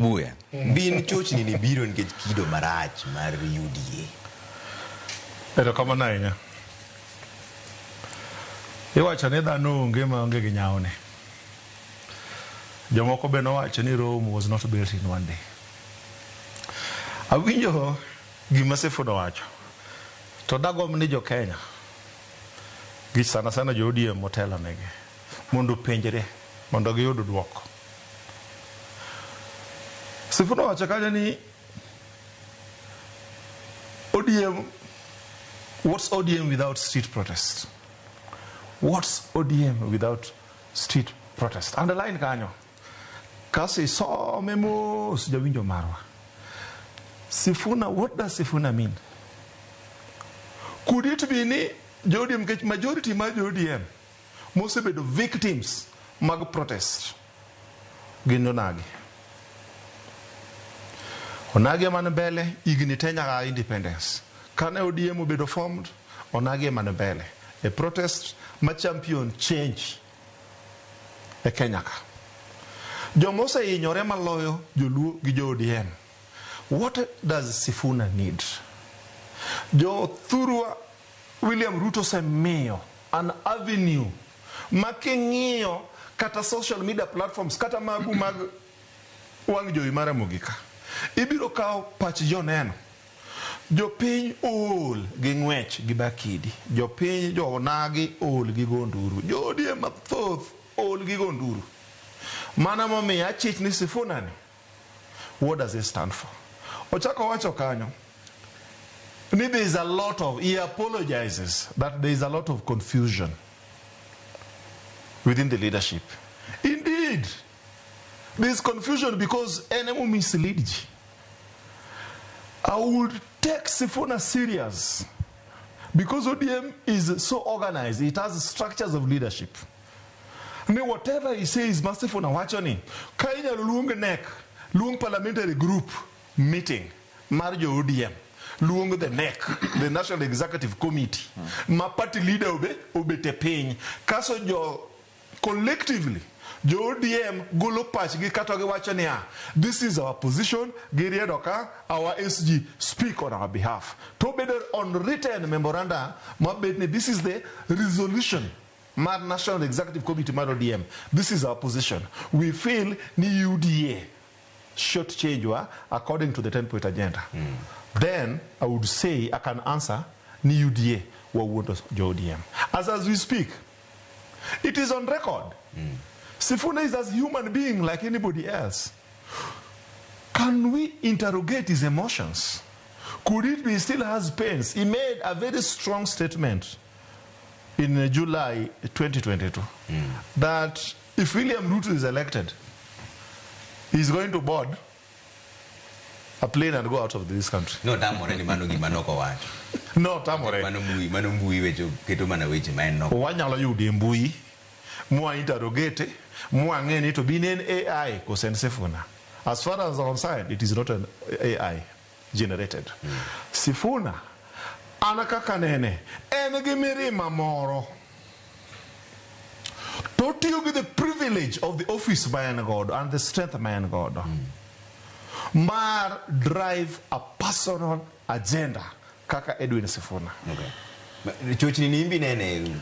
Buya. Bin chochni ni biro nikech kido marach mar UDA. Erokamano ahinya. Iwacho ni dhano onge maonge gi nyawne. Jomoko be nowacho ni Rome was not built in one day. Awinjo gima Sifuna owacho. To dagomb ni jo Kenya gi sana sana jo ODM motelo negi mondo openjre mondo giyud duoko. Sifuna owacho kanyo ni ODM, what's ODM without street protest? What's ODM without street protest? Underline kanyo. Kasi isome mos jawinjo marwa. Sifuna, what does Sifuna mean? Could it be ni jo ODM, nikech majority mar jo ODM mosebedo victims mag protest gin onagi. Onagi ema ni mbele higni te nyaka independence. Kane ODM obedo formed, onagi ema ni mbele e protest ma champion change e Kenya ka. Joma osehinyore maloyo joluo gi jo ODM. What does Sifuna need? Jo thurwa William Ruto osemiyo an avenue ma king'iyo kata social media platforms kata magu mag wang' jowi mar Ramogi ka, ibiro kawo pach joneno. Jopiny ool gi ng'wech gi bakidi. Jopiny jo onagi ool gi go nduru. Jo ODM mathoth ool gi go nduru. Mano momiyo achich ni Sifuna ni, what does it stand for? Ochako wacho kanyo ni there is a lot of, he apologizes that there is a lot of confusion within the leadership. Indeed, there is confusion because en emo mislead ji. I would take Sifuna serious because ODM is so organized. It has structures of leadership. Ni whatever he says, ma Sifuna wacho ni, ka inyalo luong NEC, luong parliamentary group meeting mar jo ODM, luong the NEC, the National Executive Committee, ma party leader obe obete piny. Kaso jo collectively jo ODM golo pachgi kata giwacho niya, this is our position, giriedo ka, our SG speak on our behalf. To bedo on written memoranda mabet ni this is the resolution mar National Executive Committee mar ODM. This is our position. We feel ni UDA short change wa according to the 10 point agenda. Then I would say I can answer ni UDA wawuondo jo ODM. As we speak, it is on record. Sifuna is as human being like anybody else. Can we interrogate his emotions? Could it be he still has pains? He made a very strong statement in July 2022 that if William Ruto is elected, he's going to board a plane and go out of this country. No tamore ni mano gima nok owacho. No, tamore. Mano mbui weche keto mana weche ma en nok. Wanyalo yude e mbui, mwa interrogate, mwang'e ni to bin en AI kose en Sifuna. As far as I'm concerned, it is not an AI generated. Sifuna, an kaka nene, en gi mirima moro. To otiyo gi the privilege of the office ma en godo and the strength ma en godo. Mar drive a personal agenda kaka Edwin Sifuna. Okay. Chochni ni imbi nene.